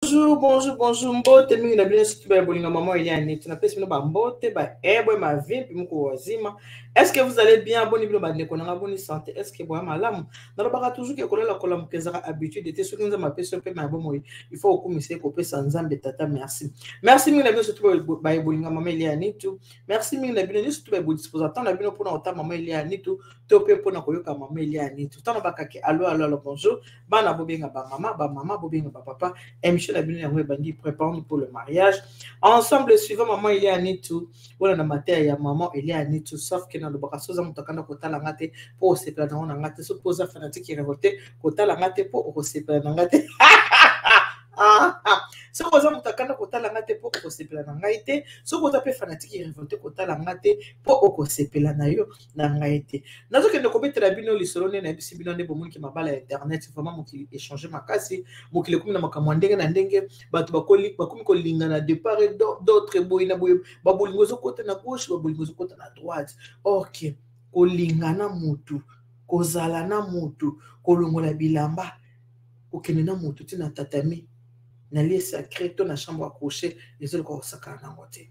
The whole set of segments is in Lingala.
Bonjour, bonjour, bonjour. Mbote mingi na bino surtout ba bolinga maman Eliane. Tunapesi bino ba mbote ba ebwe ma vie mpe moko wazima. Est-ce que vous allez bien? Boni bino ba ndeko nanga boni santé. Est-ce que boya malamu? Nalobaka toujours ke kolala kolamuka ezaka habitude te soki Nzambe apesi yo mpe ma bomoi, il faut okumisa ye kopesa Nzambe tata merci. Merci mingi na bino surtout ba bolinga maman Eliane. Merci mingi na bino nyonso surtout ba bodisposa temps na bino mpona kotala maman Eliane to mpe mpona koyoka maman Eliane. Totala bakake allo allo allo bonjour. Bana bobenga ba mama, ba mama bobenga ba papa. Émission na bino yango ebandi préparons pour le mariage. Ensemble suivant maman Eliane tout. Wana na mateya ya maman Eliane tout sauf que na lobaka soza moto akanda kotala nga te po osepela nango na nga te soki oza fanatique révolté kotala nga te po okosepela na nga te. Soki oza moto akanda kotala nga te po okosepela na ngai te, soki oza pe fanatique révolté kotala nga te po okosepela na yo na ngai te. Nazokende kobetela bino lisolo nde nayebisi bino nde bomoniki mabala ya internet vraiment mokili échange makasi, mokili ekomi na makambo ya ndenge na ndenge, bato bakomi kolingana de part et d'autre, boye na boye, babolingo ezokota na gauche, babolingo ezokota na droite. Ok, kolinga na mutu, kozala na mutu, kolongola bilamba, kokende na mutu ti na tatami na lieu sacré to na chambre à coucher, ezoluka kosakana nango te.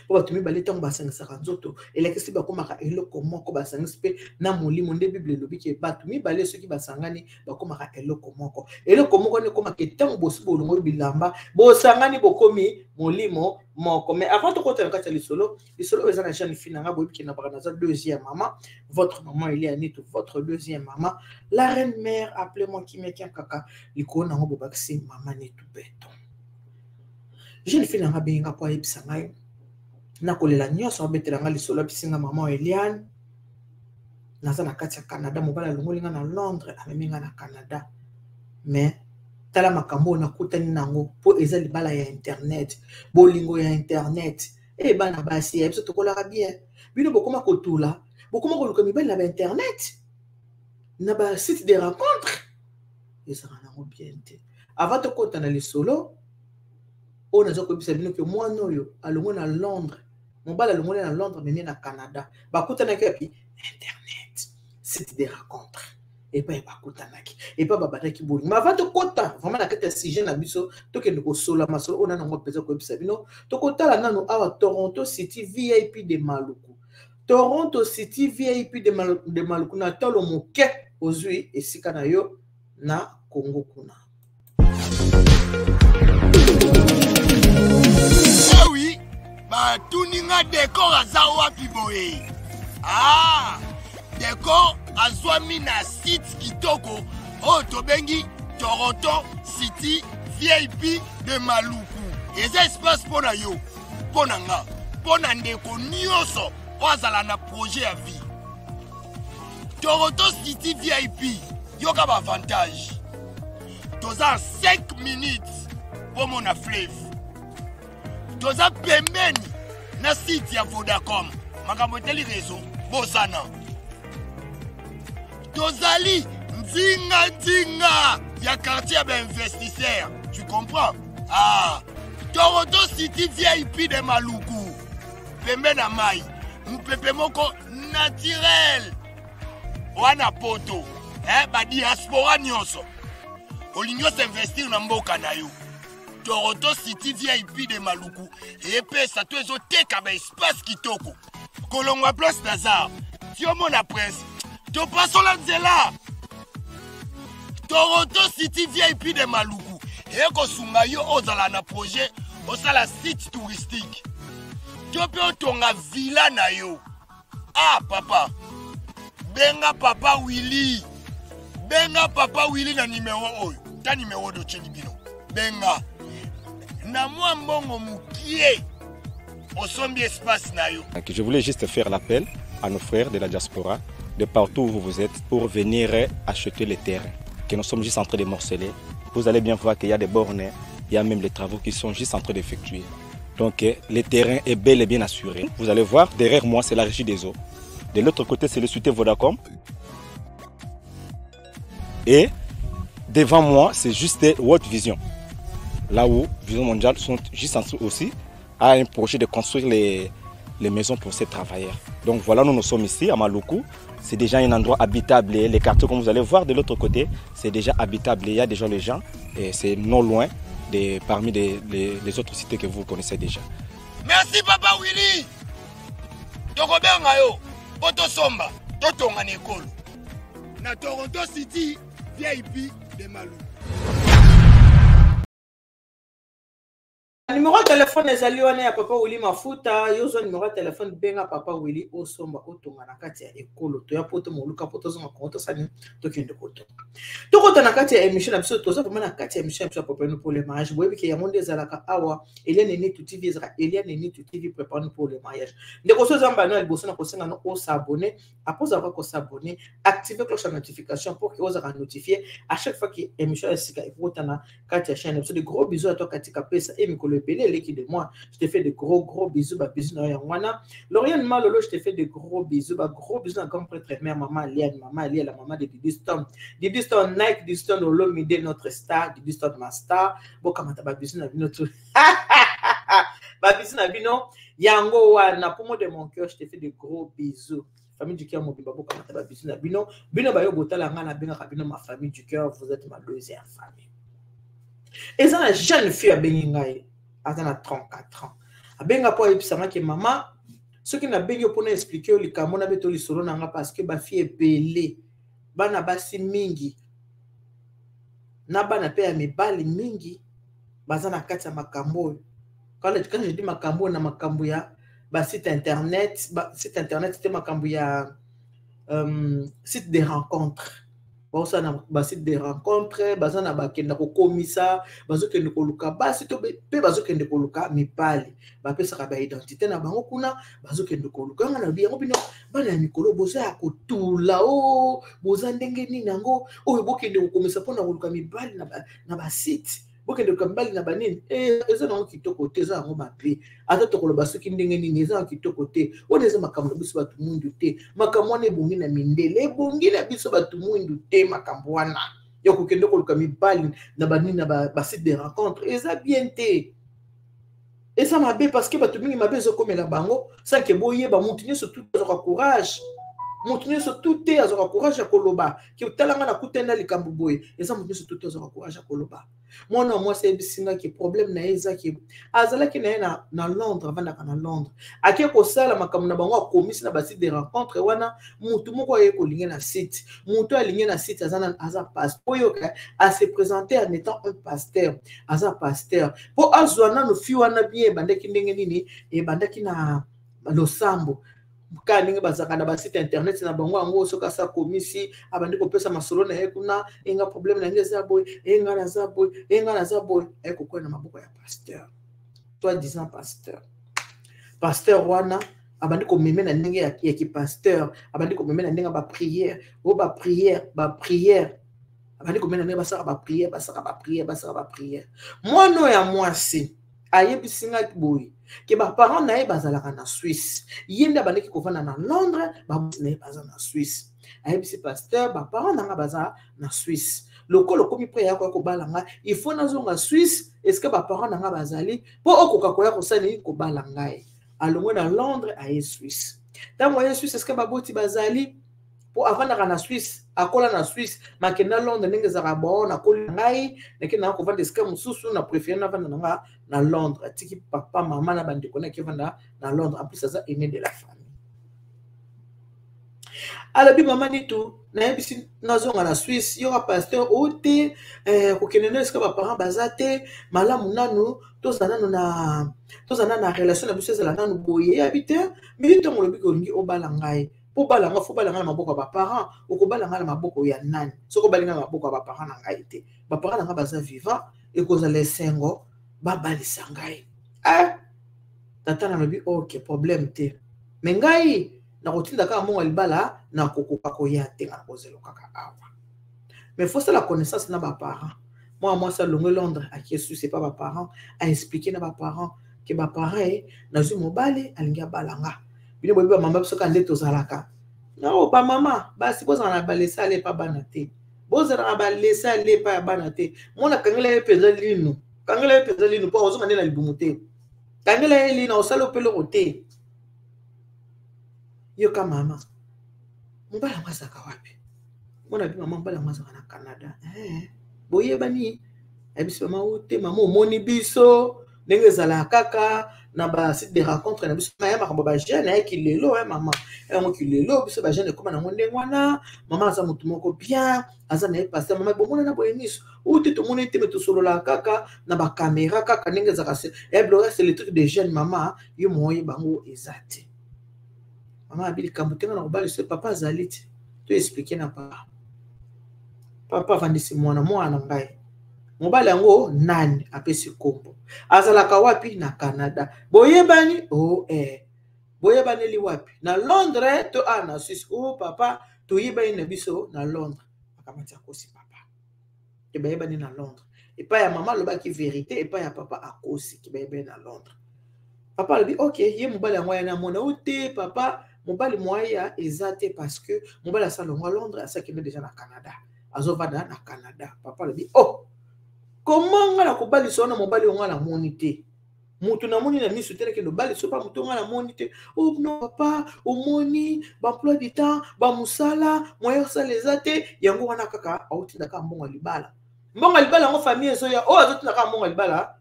Po bato mibale ntango basangisaka nzoto elakisi bakomaka eloko moko, basangisi mpe na molimo. Nde Bible elobi ke bato mibale soki basangani bakomaka eloko moko. Eloko moko nde ekomaka ntango bosi bolongoli bilamba, bosangani bokomi molimo moko. Mais avant tokota na kati ya lisolo, lisolo oyo eza na jeune fille na nga, boyebi ke na baka naza deuxième maman, votre maman Eliane, votre deuxième maman, la reine mère, appelez-moi Kimia Kiankaka, likolo nango bobakisi mama Netu Beton. Jeune fille nanga abengi nga po ayebisa ngai nakolela nyonso, abetela nga lisolo, apesi nga maman Eliane, naza na kati ya Canada, mobali alongoli nga na Londres, amemi nga na Canada. Mais tala makambo oyo nakutani nango po eza libala ya internet, bolingo ya internet. Eh bana basi ya biso tokolaka bien, bino bokoma kotula, bokoma koluka mibali na ba internet, na ba site de rencontre, ezalaka nango bien te. Avant tokota na lisolo oyo, naza koyebisa bino ke mwana oyo alongwe na Londres, mobali alongoli na Londres, amemi na Canada, bakutanaki wapi? Internet, site de rencontre, epai bakutanaki, epai babandaki bolingo. Mais avant tokota vraiment na kati ya sujet na biso, tokende kosola masolo oyo nango mpenza koyebisa bino, tokotala nanu awa Toronto City VIP de Maluku. Toronto City VIP de Maluku na talo moke ozwi esika na yo na Congo kuna. Oui, batuni nga decor aza wapi boye? Ah, decor azwami na site kitoko oyo tobengi Toronto City VIP de Maluku. Eza espace mpo na yo, mpo na nga, mpo na ndeko nyonso oyo azala na projet ya vie. Toronto City VIP, yoka ba avantage. Toza 5 minutes bomona fleuve. Toza pembeni na site ya Vodacom. Makambo etali réseau bosana. Tozali nzinga nzinga ya quartier ya ba investisseurs. Tu comprends? Ah, Toronto City VIP de Maluku. Pembe na mai, mupepe moko naturel. Wana poto, eh, ba diaspora nyonso. Olingi osinvestir na mboka na yo. Toronto City VIP de Maluku epesa to ezoteka ba espace kitoko. Kolongwa place Lazare, tiomona prince, topasola nzela. Toronto City VIP de Maluku ekosunga yo ozala na projet osala site touristique to mpe otonga villa na yo. Ah papa, benga papa Willy, benga papa Willy na numero oyo, ta numero dotieli bino, benga na mwa mbongo mokie osombi espace na yo. Je voulais juste faire l'appel à nos frères de la diaspora, de partout où vous êtes, pour venir acheter les terrains que nous sommes juste en train de morceler. Vous allez bien voir qu'il y a des bornes, il y a même les travaux qui sont juste en train d'effectuer. Donc le terrain est bel et bien assuré. Vous allez voir, derrière moi, c'est la régie des eaux. De l'autre côté, c'est le site Vodacom. Et devant moi, c'est juste World Vision. Là où Vision Mondiale sont juste en dessous aussi, a un projet de construire les maisons pour ces travailleurs. Donc voilà, nous sommes ici à Maloukou. C'est déjà un endroit habitable. Les quartiers, comme vous allez voir de l'autre côté, c'est déjà habitable. Il y a déjà les gens et c'est non loin de, parmi les autres cités que vous connaissez déjà. Merci Papa Willy. Tokobenga yo po tosomba totonga na ekolo na Toronto City VIP de Maluku. Numero ya telefone ezali wana ya Papa Willy Mafuta. Yo ozwa numero ya telefone, benga Papa Willy, osomba, otonga na kati ya ekolo. Toya poto moluka po tozonga Kongo, tosali tokende kotonga. Tokota na kati ya émission na biso. Toza vraiment na kati ya émission na biso ya Préparons pour le mariage. Boyebi ke yango nde ezalaka awa, Eliane Nitu TV. Ezalaka Eliane Nitu TV, Préparons pour le mariage. Ndeko, so eza mbano ya liboso na kosenga no os'abonner. Après ozalaka kos'abonner, activer cloche ya notification pour que ozalaka notifié à chaque fois que émission ya sika ekokota na kati ya chaîne na biso. De gros bisous à toi, Katika Pesa e mikolo ebele eleki de moi. Je te fais de gros gros bisous, babisous na yo yango wana. Lauriane Malolo, je te fais de gros bisous, ba gros bisous na grand prêtre mère, Mama Liane, Mama Alia, la maman de Didi Stone, Didi Stone Nike, Didi Stone Olomide, notre star, Didi Stone ma star. Bokamata babisous na bino tout, babisous na bino yango wana. Pour moi, de mon cœur, je te fais de gros bisous. Famille du cœur mobimba, bokamata babisous na bino. Bino bayo botala nga, nabengaka bino ma famille du cœur, vous êtes ma deuxième famille. Eza na jeune fille abengi ngai, aza na 34 ans. Abenga mpo ayebisanga ke: "Mama, soki nabengi yo mpona expliquer yo likambo na beto lisolo na nga, parce que bafille ebele, bana basi mingi na bana mpe ya mibali mingi baza na kati ya makambo oyo." Quand je dis makambo oyo, na makambo ya basite internet, site internet te, makambo ya site de rencontre. Baosala na basite de rencontre, baza na bakenda kokomisa, bazokende koluka basi to mpe bazokende koluka mibali, bapesaka baidentité na bango kuna, bazokende koluka yango. Na yango, bino bana ya mikolo boza ya kotula o, boza ndenge nini yango oyo bokende kokomisa mpona koluka mibali na basite, bokende koluka mibali na banini? Eza nango kitoko te, eza yango mabe. Ata tokoloba soki ndenge nini, eza yango kitoko te. Wana eza makambo na biso bato mwindu te. Makambo wana ebongi na mindele, ebongi na biso bato mwindu te. Makambo wana ya kokende koluka mibali na banini, na basite de rencontre, eza bien te, eza mabe, parce que bato mingi mabe ezokomela bango sans que boyeba. Motu nyonso tu azwaka courage, motu nyonso tu te azwaka courage ya koloba ke otalanga na kutenda likambo boye. Eza motu nyonso tu te azwaka courage ya koloba. Mwana mwasi ayebisingaki problème na ye ezaki azalaki na ye na Londres, avandaka na Londres, ake kosala makambo na bango, akomisi na basite de rencontre wana. Motu moko aye kolinge na site, motu alingi na site aza pasteur. Oyoka, ase présenter en étant un pasteur, aza pasteur. Mpo azwa nano fille wana bien, ebandaki ndenge nini? Ebandaki na losambo, kaka ndenge bazalaka na basite internet na bango yango. Soki asa komisi, abandi kopesa masolo na ye kuna: "Enga problème na ngai eza boye, enga naza boye, enga naza boye." Aye kokwela na maboko ya pasteur, soi disant pasteur. Pasteur wana abandi komeme na ndenge ya kipasteur, abandi komeme na ndenge ya baprière oyo, baprière, baprière, abandi komeme na ndenge basaka baprière, basaka baprière, basaka baprière. Mwana oyo ya mwasi ayebisi ngai boye ke baparent na ye bazalaka na Suisse, ye nde abandaki kovanda na Londres, baboti na ye baza na Suisse. Ayebisi pasteur: "Baparent na nga baza na Suisse. Lokola okomi mpe ya koya kobala ngai, il faut nazonga Suisse esika baparent na nga bazali mpo okoka koya kosala nini? Kobala ngai." Alongwe na Londres, aye Suisse. Ntango aye Suisse esika baboti bazali, mpo avandaka na Suisse, akola na Suisse, makenda Londres ndenge ezalaka bon: "Nakoli na ngai, nakende nanga kovanda esika mosusu, na préféré navanda na nga na Londres." Atiki papa, mama na bandeko, naki ovanda na Londres. En plus aza aîné de la famille. Alobi: "Mama Nitu, nayebisi nazonga na Suisse, yoka pasteur o te, kokende no esika baparent baza te. Malamu nanu tozala nanu na tozala nanu na relation na biso, ezala nanu boye." Yabi te mili ntongo olobi olingi obala ngai. Mpo obala nga, faut obala ngai na maboko ya baparent. Okobala ngai na maboko ya nani soki obali ngai na maboko ya baparent na ngai te? Baparent na ngai baza vivant, ekozala esengo babalisa ngai." Eh, tata nalobi: "Ok, problème te, mais ngai nakotinda kaka mbongo ya libala, nakokoka koya te, nga nakozela kaka awa, mais faut sala connaissance na baparent." Mwana mwasi alongwe Londres, akie Suisse epa baparent, aexpliquer na baparent ke baparent ye nazwi mobali, alingi abala nga. Bino boyebi bamama biso kaka nde tozalaka nao. Bamama basi, bozala na balesa ale epa bana te, bozala na balesa ale epa ya bana te. Mwana akangela ye mpenza lino. Kangela ye mpenza lino mpo ozonga nde na libumu te. Kangela ye lino, osala mpe eloko te. Yoka mama, mobali yango azalaka wapi? Mwana bi mama, mobali yango azalaka na Canada. Eh, boyebani? Ayebisi mama o te, mama omoni biso ndenge ezalaka kaka na ba site de rencontre na biso ya makambo ba jeune ya kilelo ya mama yango kilelo biso ba jeune ekoma nango ndenge wana. Mama aza motu moko bien, aza na ye pasteur. Mama bomonana boye miso oyo te, tomoni te, me tosololaka kaka na bakamera kaka ndenge ezalaka ya biloko. C'est le truc de jeune. Mama, yo moyeba yango eza te. Mama abi likambo te, nga na kobala so papa azali te, to explique na papa. Papa avandisi mwana, mwana na ngai, mobali yango nani? Apesi nkombo, azalaka wapi? Na Canada. Boyebani? O oh, eh. Boyebaneli wapi? Na Londres to a na Suisse? O oh, papa, toyebani na biso na Londres. Akamati akosi papa ke bayebani na Londres. Epai ya mama alobaki verité, epai ya papa akosi ke bayebani na Londres. Papa alobi ok, ye mobali yango aya namona o te. Papa, mobali moaya eza te, parce que mobali asalongwa Londres, asakende déjà na Canada, azovanda na Canada. Papa alobi oh, koma nga na kobalisa wana mobali oyo nga namoni te, moto namoni na miso te, nakende obalisa pa moto nga namoni te. Oh non papa, omoni baemploi du temps, bamosala moyen osala eza te, yango wana kaka aotindaka mbongo ya libala. Mbongo ya libala yango famille ezoya oyo azotindaka mbongo ya libala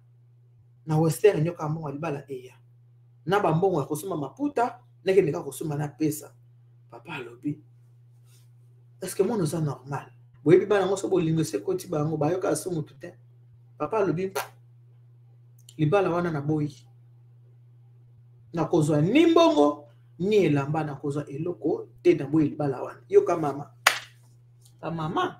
na Western, nyoka mbongo ya libala eya na bambongo ya kosomba maputa, nakende kaka kosomba napesa. Papa alobi est-ce mwana oza normal? Boyebi bana yango so bolingo esi ekoti bango, bayoka so motu te. Papa alobi libala wana naboyi, nakozwa ni mbongo ni elamba, nakozwa eloko te, naboyi libala wana. Yoka mama, bamama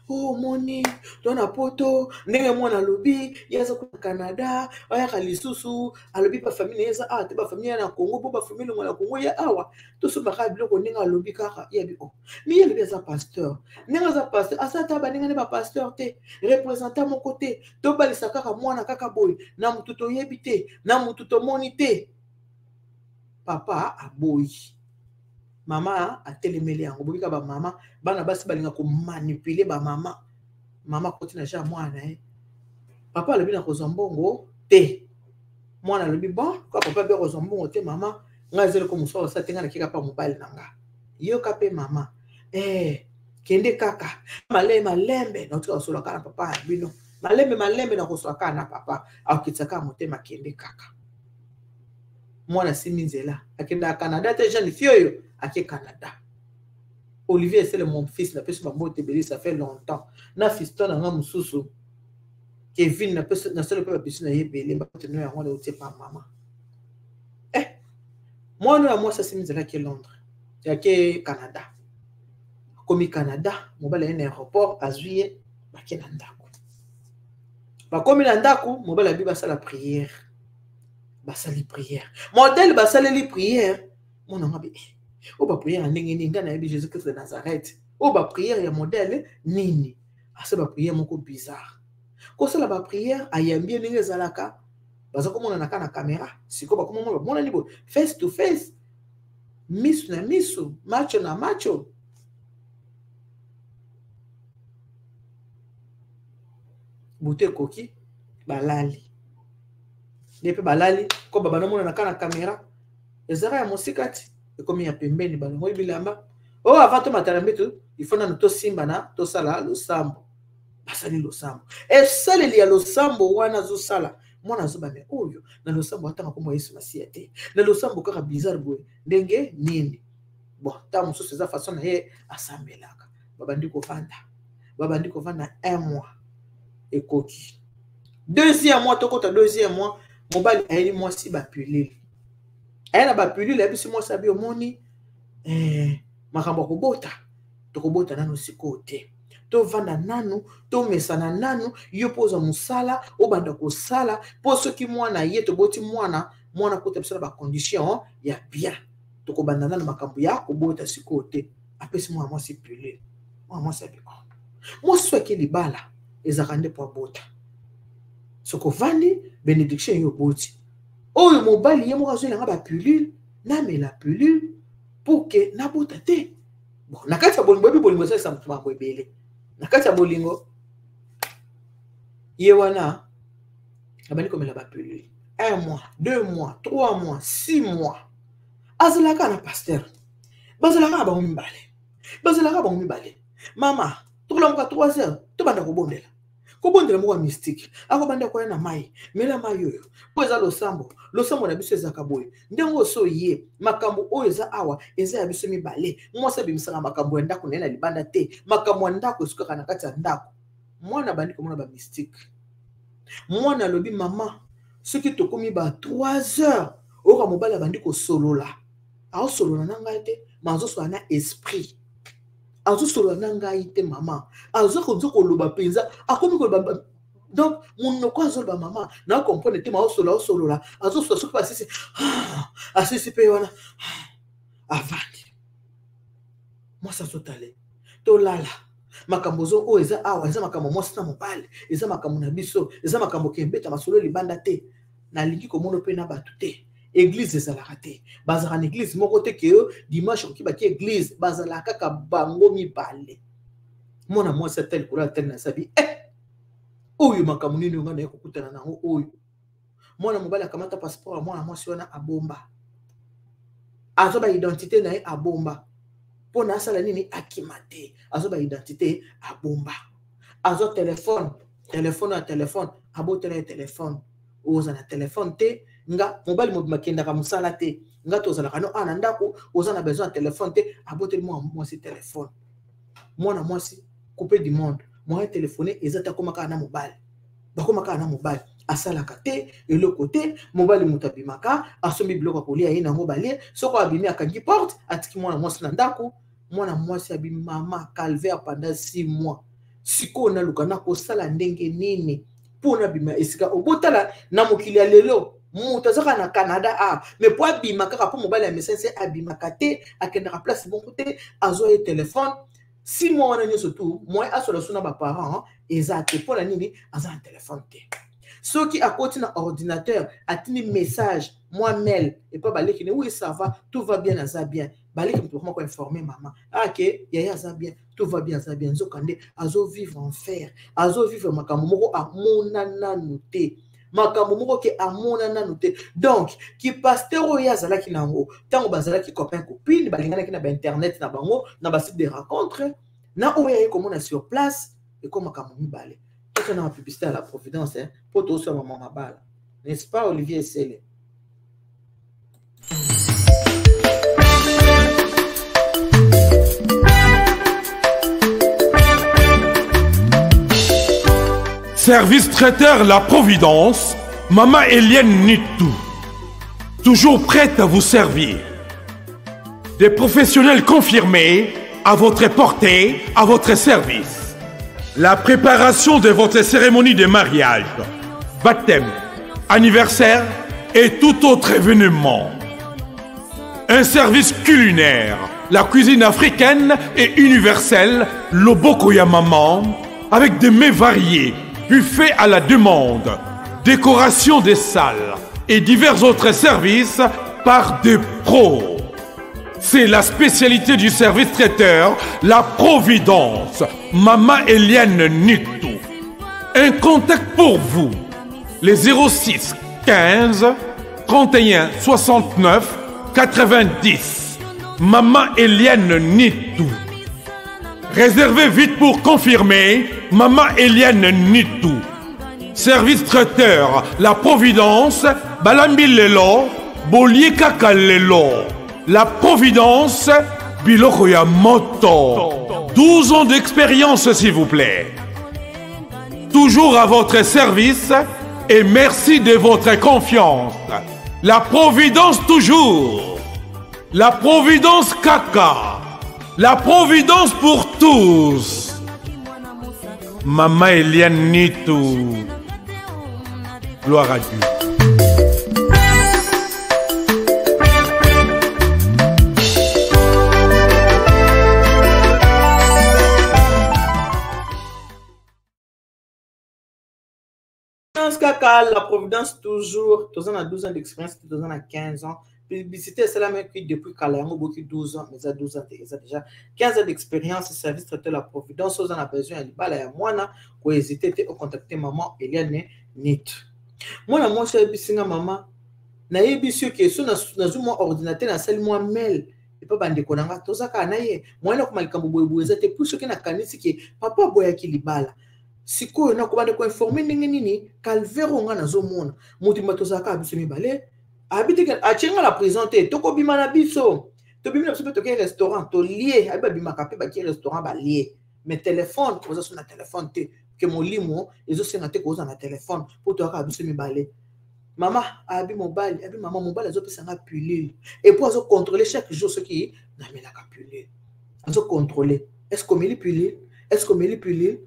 omoni to na poto ndenge mwana alobi ye aza kuna Canada, ayaka lisusu alobi bafamille na ye eza awa te, bafamille ya na Congo, mpo bafamille longo na Congo ye awa tosombaka biloko ndenge alobi kaka yebi o mi ye alobi aza pasteur, ndenge aza pasteur aza ata baninga nde bapasteur te, représentant moko te, tobalisa kaka mwana kaka boye na motu toyebi te, na motu tomoni te. Papa aboyi, mama atelemeli yango. Bobika bamama, bana basi balinga komanipule bamama. Mama akoti na ja mwana na ye. Papa alobi nakozwa mbongo te. Mwana alobi bon, kwa papa abe kozwa mbongo te, mama ngai ezali ko mosala osala te, ngai nakeka pa mobali na nga. Yoka mpe mama eh, kende kaka malembe malembe, naotika kosola kaka na papa ya bino, malembe malembe nakosola kaka na papa, akokitisa kaka motema, kende kaka. Mwana asimbi nzela, akendaka Canada te, jeune fille oyo ake Canada. Olivier Esele, mon fils, napesi bambote ebele, ça fait longtemps, na fiston na nga mosusu Kevin, nasali mpe bapesi na ye ebele mbote no yango wana otie pa mama. Eh, mwana oyo ya mwasi asimbi nzela ake Londres, ake Canada. Akomi Canada, mobali aye na aéroport, azwi ye, bake na ndako. Bakomi na ndako, mobali abi basala prière. Basali prière, modèle basaleli prière, mwana ngo abi eh, oyo baprière ya ndenge nini? Ngai nayebi Jésus Christ de Nazareth, oyo baprière ya modèle nini? Asa baprière moko bizarre, kosala baprière, ayambi ye ndenge ezalaka, baza komonana kaka na kamera. Sikoyo bakomomona, bamonani boye face to face, miso na miso, macho na macho. Butu ekoki, balali nde mpe balali ko babanda omonana kaka na kamera, ezalaka ya mosika ti ekomi ya pembeni, balongoli bilamba. Oyo avant tomata na mbeto, ifo nanu tosimbana, tosala losambo. Basali losambo, esaleli ya losambo wana azosala, mwana azobanda oyo na losambo atanga kombo Yesu Masiya te na losambo, kaka bizarre boye ndenge nini? Bon, ntango mosusu eza façon na ye asambelaka. Babandi kovanda, babandi kovanda, un mois ekoki, deuxième mois, tokota deuxième mois, mobali ayeli mwasi bapilule, aye na bapilule, ayebisi mwasi abi omoni eh, makambo ya kobota, tokobota nano sikoyo te, tovanda nanu, tomesana nanu, yo mpo ozwa mosala, obanda kosala, mpo soki mwana ye toboti mwana, mwana akota biso na bacondition ya bien, tokobanda nanu makambo ya kobota sikoyo te. Apesi mwana mwasi pilule. Mwana mwasi abi oh. Mwasi so ake libala ezalaka nde mpo abota, soki ovandi bénédiction ye oboti oyo mobali ye moko azwelanga bapilule, namela pilule pour ke nabota te. Bon, na kati ya bolingo, oyebi bolingo esalisa moto makambo ebele. Na kati ya bolingo, Ye wana abandi komela bapilule un mois, 2 mois, 3 mois, 6 mois. Azalaka na pasteur, bazalaka na bango mibale, bazalaka bango mibale. Mama, tokolamuka 3 heures, tobanda kobondela, kobondela moko ya mystique. Akobanda koya na mai, mela mai oyo mpo eza losambo. Losambo na biso ezalaka boye ndenge oso ye. Makambo oyo eza awa eza ya biso mibale. Mwasi abimisaka makambo ya ndako na ye na libanda te. Makambo ya ndako esukaka na kati ya ndako. Mwana abandi komona bamystique. Mwana alobi: "Mama, soki tokomi ba 3 heures, oyoka mobali abandi kosolola. Aosolola na ngai te, ma azosolola na esprit. Azosolola na ngai te, mama, azokoza koloba mpenza, akomi koloba. Donc monoko azoloba, mama, na comprendre te, ma osolola, osolola, azosolola. Soki asisi, asisi mpe wana avandi. Mwasi azotale: tolala. Makambo oyo eza awa eza makambo mwasi na mobali, eza makambo na biso, eza makambo kembeta masolo libanda te. Nalingi komona mpe na bato te. Église ezalaka te, bazalaka na église moko te ke yo dimanche okoki baki église. Bazalaka kaka bango mibale. Mwana mwasi ata likolo ya tele nasabi eh, oyo makambo nini nga naye kokutana nango oyo?" Mwana mobali akamata passeport ya mwana mwasi wana, abomba, azwa baidentité na ye, abomba mpo na asala nini? Akima te. Azwa baidentité, abomba, azwa telefone, telefone ya telefone, abotela ye telefone. Oza na telefone te, nga mobali mobima akendaka mosala te, nga tozalaka no awa na ndako, oza na besoin ya telefone te. Aboteli mwana mwasi telefone. Mwana mwasi coupé du monde, moyen téléphone eza te. Akoma kaka na mobali, bakoma kaka na mobali, asalaka te eloko te. Mobali moto abimaka, asombi biloko ya kolia, ye nango balie. Soko abimi, akangi porte, atiki mwana mwasi na ndako. Mwana mwasi abi: "Mama, calvaire pendant 6 mois. Sikoyo naluka nakosala ndenge nini mpo nabima esika obotala na mokili ya lelo?" Moto azaka na Canada a mais mpo abima kaka mpo mobali ya mesense abimaka te, akendaka place moko te. Azwa ye telefone. 6 mois wana nyonso tu, moyen asola so na baparent eza te. Mpo na nini? Aza na telefone te. Soki akoti na ordinateur, atindi message, mwa mail epa baleki ne: "Oui, ça va, tout va bien, aza bien." Baleki moto bakoma koinforme mama ake: "Yaya aza bien, tout va bien, aza bien." Nzoka nde azovivre enfer, azovivre makambo moko amona nanu te, makambo moko ke amona nanu te. Donc ki pasteur oyo azalaki nango ntango bazalaki copain copine, balinganaki na bainternet na bango, na basite de rencontre, na oyo aye komona sur place, ekoma makambo mibale. Toka na bapublicité ya La Providence mpo tosala mama mabala, n'est-ce pas, Olivier Esele? Service traiteur La Providence, Maman Eliane Nitou. Toujours prête à vous servir. Des professionnels confirmés à votre portée, à votre service. La préparation de votre cérémonie de mariage, baptême, anniversaire et tout autre événement. Un service culinaire, la cuisine africaine et universelle, loboko ya maman, avec des mets variés, buffet à la demande, décoration des salles et divers autres services par des pros. C'est la spécialité du service traiteur, La Providence, Mama Eliane Nitou. Un contact pour vous, les 06 15 31 69 90. Maman Eliane Nitou. Réservez vite pour confirmer, Maman Eliane Nitou. Service traiteur, La Providence, Balambi Lelo, Bolie Kaka Lelo. La Providence, Biloko ya Moto. 12 ans d'expérience, s'il vous plaît. Toujours à votre service et merci de votre confiance. La Providence toujours. La Providence Kaka. La Providence pour tous. Maman Eliane Nitou. Gloire à Dieu. Kaka La Providence toujours. Toza na 12 ans d'expérience, toza na 15 ans. Publicité esalamaki depuis kala, yango boki 12 ans, mais eza 12 ans te, eza déjà 15 ans d'expérience. Service traiteur La Providence, oza na besoin ya libala ya mwana, kohésite te, ocontacte maman Eliane Nit. Mwana mwasi ayebisi nga: "Mama, nayebisi yo ke so nazwi mwa ordinateur, nasali mwa mail epa bandeko na nga, toza kaka na ye moyen nakoma likambo boyeboye eza te. Puis soki nakanisi ke papa aboyaki libala, sikoyo nakobanda koinforme ndenge nini? Calvaire oyo nga nazomona, moto mba tozala kaka biso mibale." Abi te, atie nga na prison te, tokobima na biso, tobimi na biso mpe tokei restaurant, tolie. Abi babimaka mpe bakei restaurant, balie, mais telefone oza so na telefone te, ke molimo ezosenga te koza na telefone mpo toyaka biso mibale. Mama abi mobali, abi mama, mobali azopesa nga pilule et puis azocontrôle chaque jour soki namelaka pilule. Azocontrôle: est ce que omeli pilule? Est ce que omeli pilule?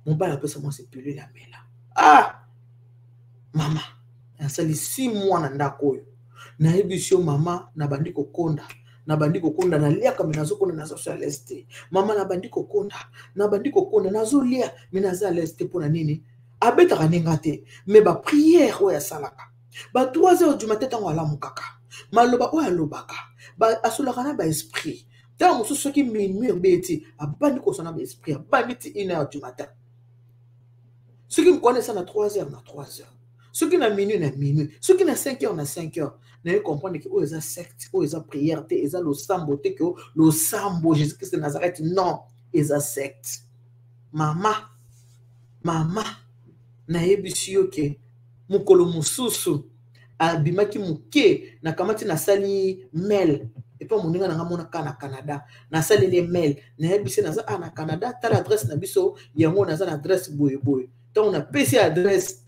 Mobali apesa mwasi pilule, amela. Ah mama, nasali 6 mois na ndako oyo. Nayebisi yo mama, nabandi kokonda, nabandi kokonda, naliaka me nazokonda, naza so à l'aise te. Mama, nabandi kokonda, nabandi kokonda, nazolia me naza à l'aise te. Mpo na nini? Abetaka ndenge te, me baprière oyo asalaka ba 3 heures du matin, ntango alamukaka, maloba oyo alobaka, asolaka na baesprit. Ntango mosusu soki minuit ebeti, abandi kosala na baesprit, abandi ti 1 heure du matin. Soki mokwana eza na 3 heures, na 3 heures, soki na minuit, na minuit, soki na 5 heures, na 5 heures. Naye comprendre ke oyo eza secte, oyo eza prière te, eza losambo te, ke losambo Jésus Christ de Nazareth, non, eza secte. Mama, mama, nayebisi yo ke mokolo mosusu abimaki moke, nakamati, nasali mail epa moninga na nga monaka na Canada. Nasaleli mail, nayebisi: "Naza a na Canada, tala adresse na biso yango, naza na adresse boyeboye." Ntango napesi adresse,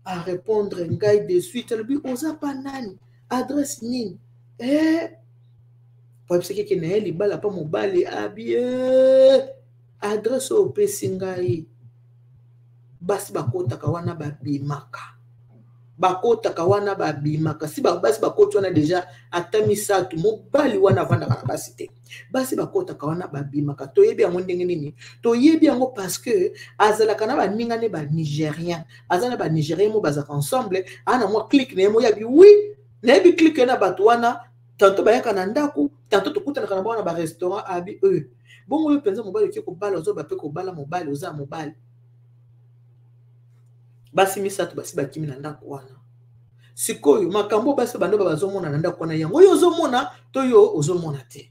arépondre ngai de suite, alobi: "Oza pa nani? Adresse nini?" Po ayebisaki eke na ye libala mpa mobali. Abi: "Adresse oyo opesi ngai, basi bakotaka wana, babimaka, bakotaka wana, babimaka." Si basi bakoti wana deja ata misato, mobali wana avandaka na basi te. Basi bakotaka wana, babimaka. Toyebi yango ndenge nini? Toyebi yango parce que azalaka na baninga ne banigérien, aza na banigérien mo bazalaka ensemble, aa na mwa clique na ye moyabi. Wi, nayebi clique na bato wana, tanto bayaka na ndako, tanto tokutanaka na bango na barestaurant. Abi e bongo oyo mpenza mobali okie kobala, ozoba mpe kobala mobali, oza mobali. Basi misato basi bakimi na ndako wana. Sikoyo makambo basi bando bazomona na ndako wana, yango oyo ozomona to yo ozomona te.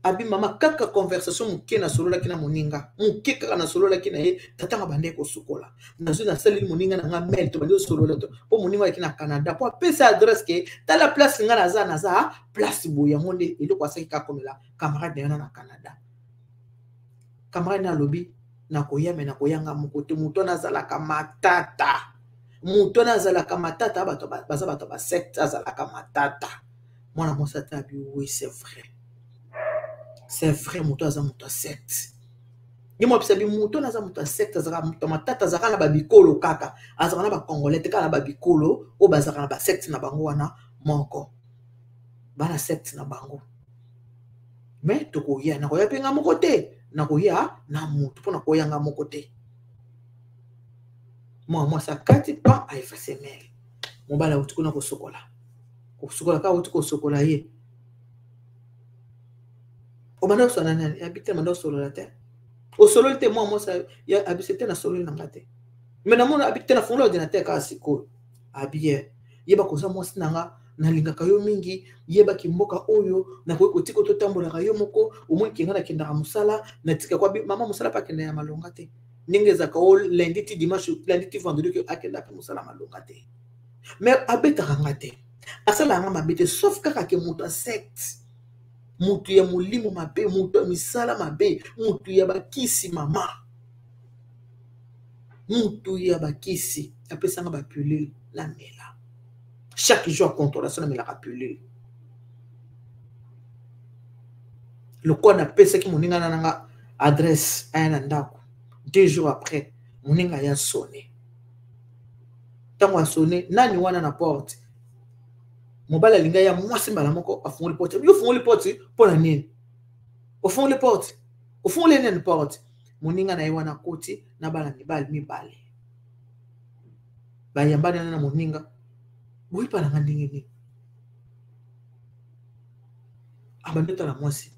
Abi: "Mama, kaka conversation moke nasololaki na moninga moke, kaka nasololaki na ye, tatanga bandeki kosukola, nazwi, nasaleli moninga na nga mail, tobandi osolola to mpo moninga ayaki na Canada, mpo apesa adresse ke tala place nga naza, naza place boye." Yango nde eloko asalaki, kaka komela camarade na ye wana na Canada. Camarade na alobi: "Nakoya, me nakoyanga moko te. Moto wana azalaka matata, moto wana azalaka matata, bato baza bato ya basecte, azalaka matata." Mwana mwasi ata abi: "Oui, c'est vrai, c'est vrai, moto aza moto ya secte." Ye mo apesa bi: "Moto wana aza moto ya secte, azalaka moto ya matata, azalaka na babikolo kaka, azalaka na bacongolais te, kaka na babikolo oyo bazalaka na basecte na bango wana moko, bana secte na bango. Me tokoya, nakoya mpe nga moko te, nakoya na motu, mpo nakoya nga moko te." Mwa mwasi akati pan, aefase mail. Mobali awuti kuna kosokola, kosokola kaka, awuti kosokola ye: "Obanda kosolola nani?" Abi: "Te, banda kosolola te." "Osololi te?" Mwa mwasi abisi: "Te, nasololi na nga te, me namona." Abi: "Te, nafungola ordinateur kaka sikoyo." Abi ye: "Yeba koza mwasi na nga, nalingaka yo mingi. Yebaki mboka oyo nakoki kotika, totambolaka yo moko, omoni kenga nakendaka mosala, natika kwa mama mosala mpe akenda ya malonga te, ndenge ezalaka o lundi ti dimanche, lundi ti vendredi, akenda mpe mosala malonga te. Me abetaka nga te, asalaka nga mabe te, sauf kaka ke moto ya secte, moto ya molimo mabe, moto ya misala mabe, moto ya bakisi, mama, moto ya bakisi. Apesanga bapilule, namela chaque jour, contrôlation, namelaka pilule." Lokola napesaki moninga na nanga adresse, aya na ndako. 2 jours après, moninga aya sone. Ntango asone: "Nani wana na porte?" Mobali alingi ya mwasi, mbala moko afungoli porte: "Yo ofungoli porte mpo na nini? Ofungoli porte, ofungoli nini porte?" Moninga na ye wana akoti na bana mibali mibale, bayambani wana na moninga. Boyepa na nga ndenge nini? Abandi otala mwasi.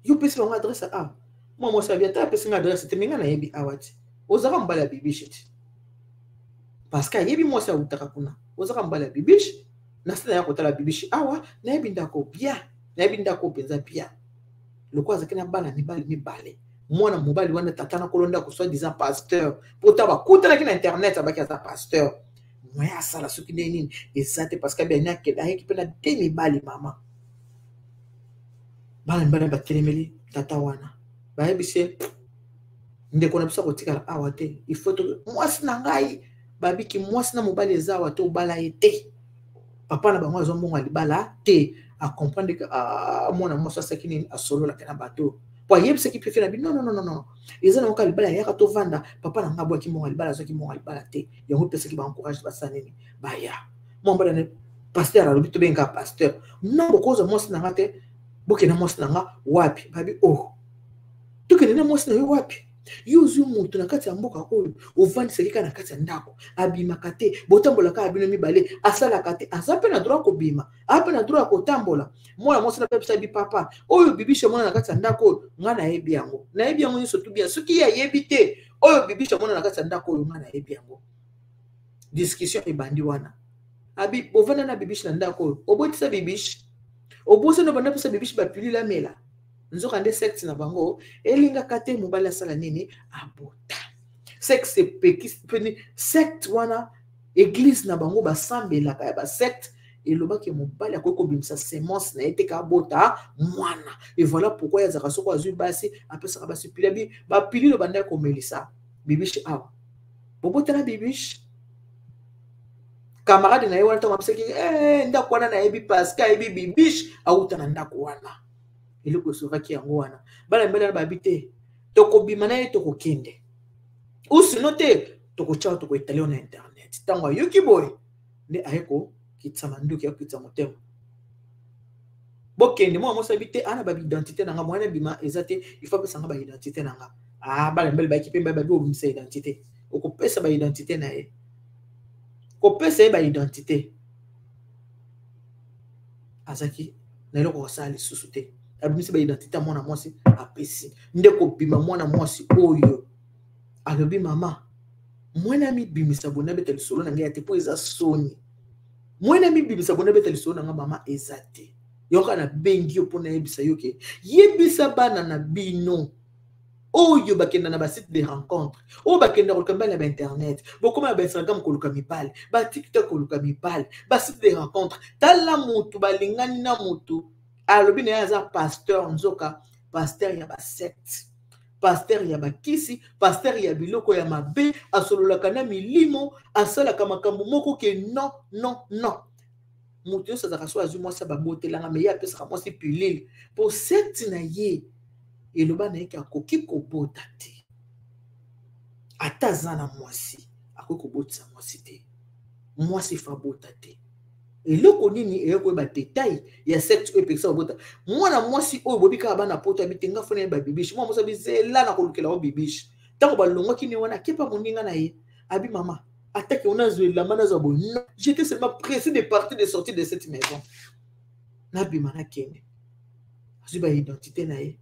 Yo opesi bango adresse awa. Mwa mwasi abi ata apesi nga adresse te, me nga nayebi awa ti. Ozaka mobali ya bibiche ti. Parce que ayebi mwasi awutaka kuna. Ozaka mobali ya bibiche. Nasi naya kotala bibiche awa, nayebi ndako bien. Nayebi ndako mpenza bien. Lokola azalaki na bana mibali mibale. Mwana mobali wana tata na kolo ndako soit disant pasteur. Po ta bakutanaki na internet abaki aza pasteur. Moyen asala soki ndenge nini eza te parce que abia akende ayeki mpe na de mibali mama. Bana mibali batelemeli tata wana. Bayebisi ye ndeko na biso akotikala awa te. Il faut to mwasi na ngai babiki mwasi na mobali eza awa te obala ye te. Papa na bango azwa mbongo ya libala te. A comprendre que ah, mwana mwasi asaki nini asololaka na bato. Po ayebisaki mpe na bino non non non non. Eza na yoka libala yaka tovanda papa na ngai abwaki mbongo ya libala azwaki mbongo ya libala te. Yango epesaki bango courage basala nini baya. Mwa mobali na pasteur alobi tobenga pasteur. Non bokozwa mwasi na nga te bokende mwasi na nga wapi? Babi oh. Tokende na mwasi na yo wapi? Yo ozwi moto na kati ya mboka oyo ovandisaki kaka na kati ya ndako, abimaka te, botambolaka ya bino mibale, asalaka te, aza mpe na droit kobima, aza mpe na droit ya kotambola. Mwana mwasi na pepisa bi papa, oyo bibiche mwana na kati ya ndako oyo, nga nayebi yango. Nayebi yango nyonso tout bien. Soki ye ayebi te, oyo bibiche mwana na kati ya ndako oyo, nga nayebi yango. Discussion ebandi wana. Abi, bovanda na bibiche na ndako oyo, obotisa bibiche, obosana obanda pesa bibiche ba pilule amela. Nzoka nde secte na bango elingaka te mobali asala nini abota. Secte epekisi peni secte wana église na bango basambelaka ya ba secte elobaki mobali akoki kobimisa semence na ye te ka abota mwana. Et voilà pourquoi yazaka soko azwi basi apesaka basi pili abi ba pilule banda komelisa bibiche awa. Bobotana bibiche. Camarade na ye wana ntango apesaki ndako wana nayebi parce que ayebi bibiche awuta na ndako wana. Eloko esovaki yango wana. Bana mibali wana babi te, tokobima na ye tokokende. Ou sinon te, tokotya tokoetale na internet. Ntango ayoki boye, nde aye kokitisa manduki, akokitisa motema. Bokende, mwana mwasi abi te, ana ba identité na nga, mwana bima eza te, il faut apesa nga ba identité na nga. Ah, bana mibali bayaki mpe babi obimisa identité. Okopesa ba identité na ye. Kopesa ye ba identité. Azaki na eloko kosala lisusu te. Abimisi ba identité ya mwana mwasi apesi. Nde kobima mwana mwasi oyo alobi mama, mwana mibimisa bona beta lisolo na ngai ya te po eza soni. Mwana mibimisa bona beta lisolo na ngai mama eza te. Yoka na bengi yo pona yebisa yo ke yebisa bana na bino oyo bakenda na ba site de rencontre, oyo bakenda koluka mibali na ba internet, bokoma na ba Instagram koluka mibali, ba TikTok koluka mibali, ba site de rencontre. Tala mutu balingani na mutu alobi na ye aza pasteur, nzoka pasteur ya ba secte, pasteur ya bakisi, pasteur ya biloko ya mabe, asololaka na milimo, asalaka makambo moko ke non non non. Moto nyonso azalaka so azwi mwasi ababotelanga, mais ye apesaka mwasi pilule po secte na ye eloba na ye ke akoki kobota te. Ata aza na mwasi, akoki kobotisa mwasi te. Mwasi fa bota te. Eloko nini eya koyeba detail ya secte oyo epekisa kobota. Mwana mwasi oyo bobi kaka bana poto abi te nga fona yeba bibiche. Mwana mwasi abi zela na kolukela yo bibiche. Ntango balongwaki ne wana akepa moninga na ye. Abi mama, atake on a joué la main na boye. Non, j'étais seulement pressé de partir de sortir de cette maison. Nabima na kende. Azwi ba identité na ye.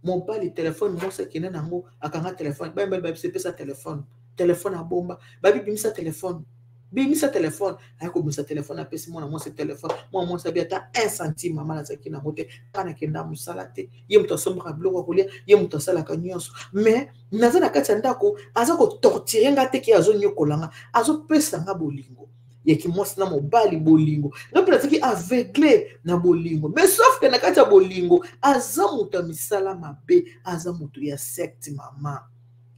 Mobali téléphone mwasi akende nango akanga téléphone. Ba mibali babisa pesa téléphone. Téléphone abomba. Babi bimisa téléphone. Bimisa téléphone. Aye kobimisa téléphone apesi mwana mwasi téléphone. Mwana mwasi abi ata 1 centime mama nazalaki nango te. Kana akenda mosala te. Ye moto asombaka biloko ya kolia, ye moto asalaka nyonso. Mais naza na kati ya ndako, aza kotortire nga te ke azonyokola nga, azopesa nga bolingo. Yaki mwasi na mobali bolingo. Nga mpe nazalaki aveugle na bolingo. Mais sauf que na kati ya bolingo, aza moto ya misala mabe, aza moto ya secte mama.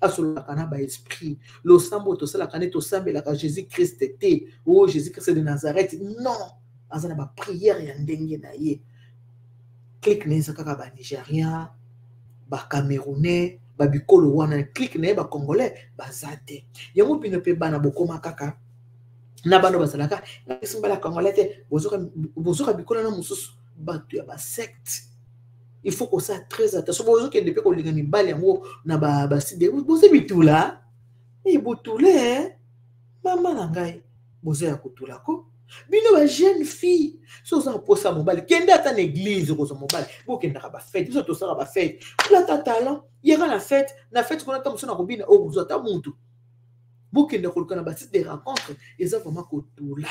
Asololaka na ba esprit. Losambo tosalaka nde tosambelaka Jésus-Christ te. Oh, Jésus-Christ de Nazareth. Non. Aza na ba prière ya ndenge na ye. Clique na ye eza kaka ba Nigériens, ba Camerounais, ba bikolo wana. Clique na ye ba Congolais baza te. Yango bino pe bana bokoma kaka na bana bazalaka esimba la Congolais te, bozoka bikolo na mosusu bato ya ba secte. Il faut kosala très attention. Bozokende pe kolinga mibali yango na ba site. Bozo bitula. Eh, botule, hein? Mama na ngai, bozo ya kotula ko. Bino ba jeune fille, so oza mposa mobali, kende ata na église okozwa mobali. Bokendaka ba fête, biso tosala ba fête. Olata talent, yaka na fête, na fête kuna ata mosusu na kobina okozwa ata mutu. Bokende koluka na ba site de rencontre, eza vraiment kotula.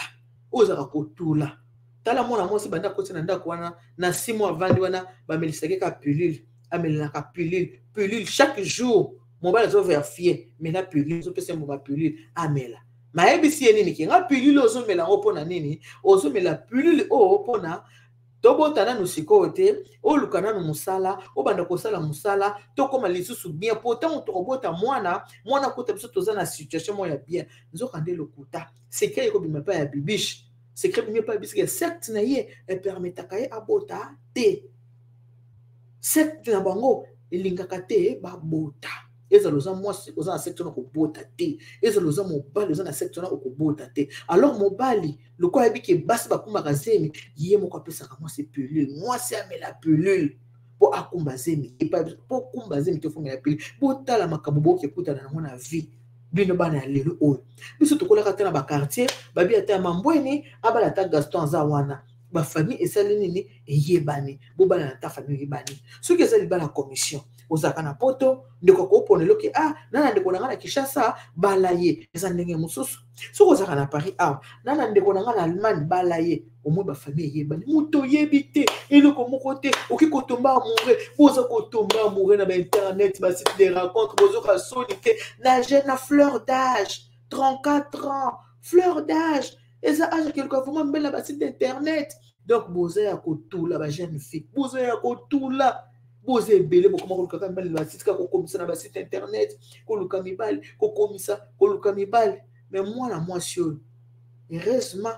Oyo ezalaka kotula. Tala mwana mwasi banda akoti na ndako wana, na 6 mois avandi wana, bamelisaki kaka pilule, amelelaka pilule, pilule chaque jour. Mobali azo verifier, mela pilule, azopesa ye mbuma pilule, amela. Mayebisi ye nini ke nga pilule ozomela yango mpo na nini? Ozomela pilule oyo mpo na tobota nanu sikoyo te, oluka nanu mosala, obanda kosala mosala, tokóma lisusu bien, po ntango tokobota mwana, mwana akota biso toza na situation moko ya bien. Nzoka nde lokuta, secret ekobima epai ya bibiche, secret ebimi epai ya bibiche, secte na ye epermetaka ye abota te. Secte na bango elingaka te babota. Ezala oza mwasi oza na secte wana okobota te, ezala oza mobali oza na secte wana okobota te. Alors mobali lokola ayebi ke basi bakumbaka zemi, ye moko apesaka mwasi pilule, mwasi amela pilule po akumba zemi. Po kumba zemi te fomela pilule. Botala makambo boke kutana nango na vie. Bino bana ya lelo oyo, biso tokolaka ata na ba quartier, babi ata ya Mambweni, abala ata Gaston aza wana. Ba famille esali nini eyebani, bobala na ta famille eyebani. Soki eza libala commission, ozalaka na poto, ndeko akopona eloki, ah nana ndeko na nga na Kinshasa bala ye, eza ndenge mosusu. Soki ozalaka na Paris awa, nana ndeko na nga na Allemagne bala ye, omoi ba famille eyebani. Moto oyebi te eloko moko te, okoki kotomba amoureux, boza kotomba amoureux na ba internet, ba site de rencontre, bozoka soni te. Na jeune, na fleur d'âge, 34 ans, fleur d'âge, eza âge quelque vraiment mbela ba site d'internet. Donc boza ya kotula ba jeune fille, boza ya kotula, boza ebele, bokoma koluka kaka mibali na ba site, kaka kokomisa na ba site internet, koluka mibali, kokomisa, koluka mibali. Mais mwana mwasi oyo, heureusement,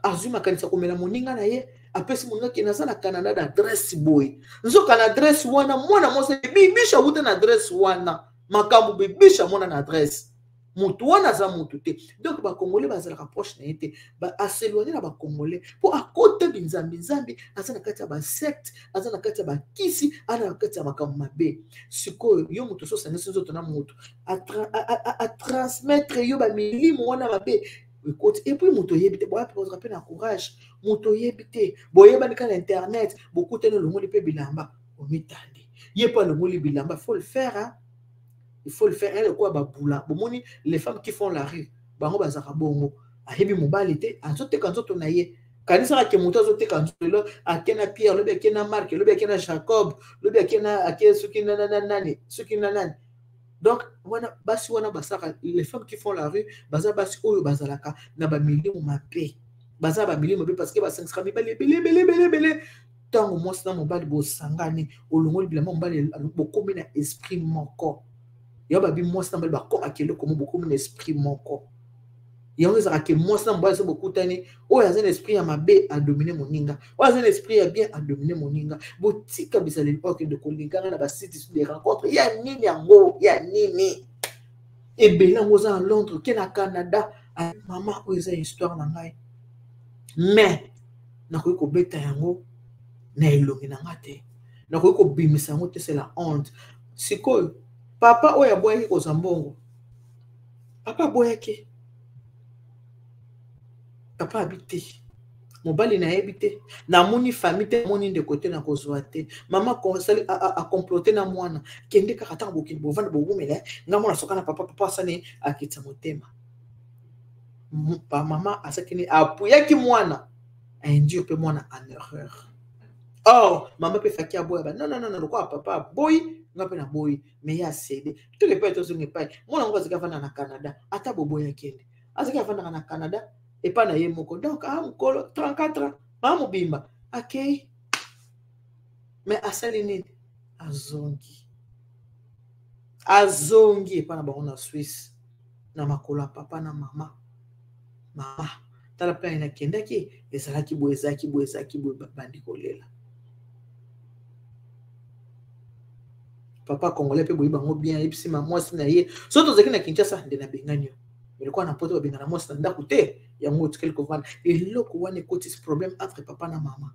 azwi makanisi ya komela moninga na ye, apesi moninga ke naza na Canada na adresse boye. Nzoka na adresse wana, mwana mwasi bibisha wuta na adresse wana, makambo bibisha mona na adresse. Motu wana aza motu te. Donc ba Congolais bazalaka proche na ye te. Ba aseloigner na ba Congolais po akota binzambi nzambi, aza na kati ya ba secte, aza na kati ya ba kisi, aza na kati ya makambo mabe. Sikoyo yo motu so osangisi nzoto na motu, a transmettre yo ba milimo wana mabe ekoti. Et puis moto oyebi te, boya kozala pe na courage, moto oyebi te, boyebani kaka na internet, bokutani olongoli pe bilamba, omitandi. Ye pe alongoli bilamba, faut le faire, hein? Il faut le faire. Elle quoi baboula. Bomoni les femmes qui font la rue, bango bazaka bongo. Ayebi mobali te, azoteka nzoto na ye. Kanisaka ke moto azoteka nzoto lelo, ake na Pierre, lobi ake na Marc, lobi ake na Jacob, lobi ake na ake soki na na na nani, soki na nani. Donc wana basi wana basaka, les femmes qui font la rue, baza basi oyo bazalaka na ba milimo mabe. Baza ba milimo mabe parce que basangisaka mibali ebele ebele ebele ebele. Ntango mwasi na mobali bosangani, olongoli bilamba mobali, bokomi na esprit moko. Yo babi mwasi na mobali bakomaki eloko moko, bokomi na esprit moko. Yango ezalaka ke mwasi na mobali so bokutani, oyo aza na esprit ya mabe adomine moninga, oyo aza na esprit ya bien adomine moninga. Botika bizaleli oyo akende kolingana na ba sites de rencontre. Ya nini yango? Ya nini? Ebele yango oza na Londres, ke na Canada. Mama, oyo eza histoire na ngai. Mais nakoki kobeta yango na elongi na nga te, nakoki kobimisa yango te, c'est la honte. Sikoyo papa oyo aboyaki kozwa mbongo, papa aboyaki, papa abi te, mobali nayebi te, namoni famille te, namoni ndeko te, nakozwa te. Mama asali a complote na mwana, kende kaka ntango bokende bovanda bowumela, nga mwana soka na papa, papa asani akitisa motema. Pa mama asaki nini, apuyaki mwana, ainduire mpe mwana en erreur. Or mama mpe faki aboya ba non non non, lokola papa aboyi, nga mpe naboyi, mais ye acédé. Toke epai, tozonga epai mwana yango azalaki avanda na Canada, ata boboyi akende, azalaki avandaka na Canada epai na ye moko. Donc a mokolo 34 ans, mama mobimba akei, mais asali nini? Azongi, azongi epai na bango na Suisse, na makolo ya papa na mama. Mama, tala mpe nakendaki, ezalaki boye, ezalaki boye, ezalaki boye, babandi kolela. Papa congolais mpe boyi bango bien, ayebisi ma mwasi na ye, soki tozalaki na Kinshasa nde nabengani yo, eloko na poto babengana mwasi na ndako te, yango otikali kovanda. Eloko wana ekotisi problème entre papa na mama.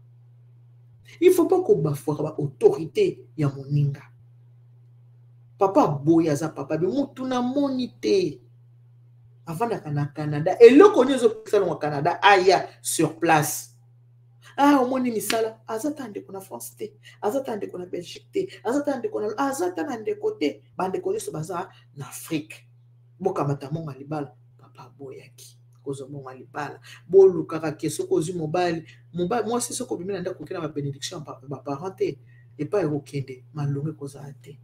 Il faut pas kobafuaka ba autorité ya moninga. Papa boye aza papa be mutu namoni te. Avandaka na Canada. Eloko nini ezopekisa longwa Canada aya sur place? Ah, omoni misala, aza ta ndeko na France te, aza ta ndeko na Belgique te, aza ta ndeko na, aza ta na ndeko te. Bandeko nyonso baza na Afrique. Bokamata mbongo ya libala. Papa aboyaki kozwa mbongo ya libala. Bolukaka ke soki ozwi mobali, mobali mwasi soki obimi na ndako oke na ba benediction ya ba parents te, epai okokende malonga ekozala te.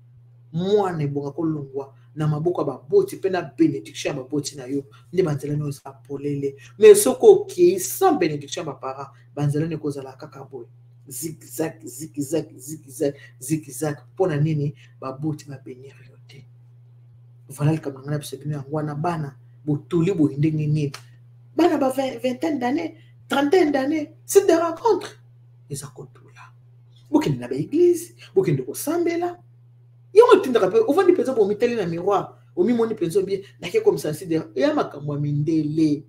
Mwana ebonga kolongwa na maboko ya baboti mpe na benediction ya baboti na yo nde banzela nio eza polele. Mais soki okei sans benediction ya baparent, banzela nio ekozala kaka boye, zigzag zigzag zigzag zigzag. Mpo na nini baboti babenir yo te? Voilà likambo na ngai na biso bino yango wana. Bana botuli boye ndenge nini? Bana ba vingtaine d'année, trentaine d'année, c'est des rencontres eza kotula. Bokende na baeglise, bokende kosambela. Yango etindaka mpe ovandi mpenza bomitali na miroir, omimoni mpenza obie nake komisa side ya makambo ya mindele.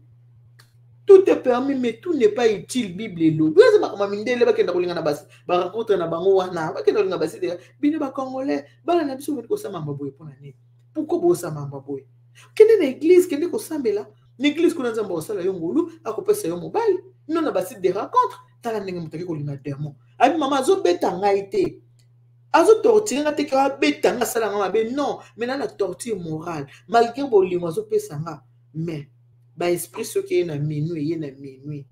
Tout est permis mais tout n'est pas utile. Bible elobi eza makambo ya mindele, bakenda kolinga na basi barencontre na bango wana, bakenda kolinga basi de bino bacongolais. Bana na biso boni kosala mamba boye? Mpo na nini? Pourquoi bosala mamba boye? Kende na eglise, kende kosambela na eglise kuna, Nzambe akosala yo ngolu, akopesa yo mobali. No na basite de rencontre, tala ndenge moto ake kolinga demon. Abi mama azobeta ngai te, azotortire nga te, ke abeta nga, asala nga mabe, non, mais na torture morale malgré bolingo azopesa nga. Mais baesprit soki eye na minuit, eye na minuit,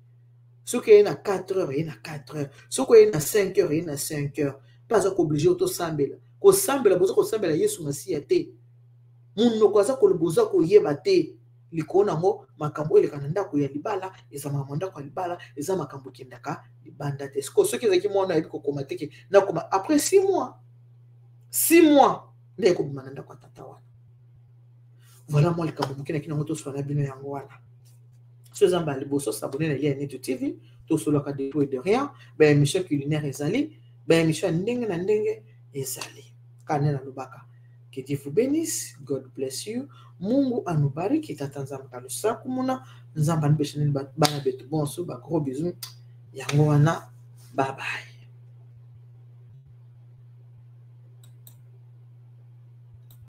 soki eye na 4 heures, eye na 4 heures, soki oye na 5 heures, eye na 5 heures. Mpe aza kooblige yo tosambela, kosambela, boza kosambela Yesu Masiya te, monoko aza koloba oza koyeba te likolo nango. Makambo oyo eleka na ndako ya libala eza makambo ya ndako ya libala, eza makambo ekendaka libanda te. Sikoyo soki ezalaki mwana ayebi kokoma te, ke nakoma après 6 mois, 6 mois nde ekobima na ndako ya tata wana. Voilà mwa likambo moke naki nango toswana bino yango wana. So eza mbala liboso, s'abonner na Elia Neto TV. Tosolaka de tout et de rien, baémission culinaire ezali, baémission ya ndenge na ndenge ezali. Kaka nde nalobaka, que Dieu vous bénisse, God bless you, Mungu anubariki, tata Nzambe kalusaku muna Nzambe anipesha nini bana betu bonso ba gros bisous yango wana. Bye bye.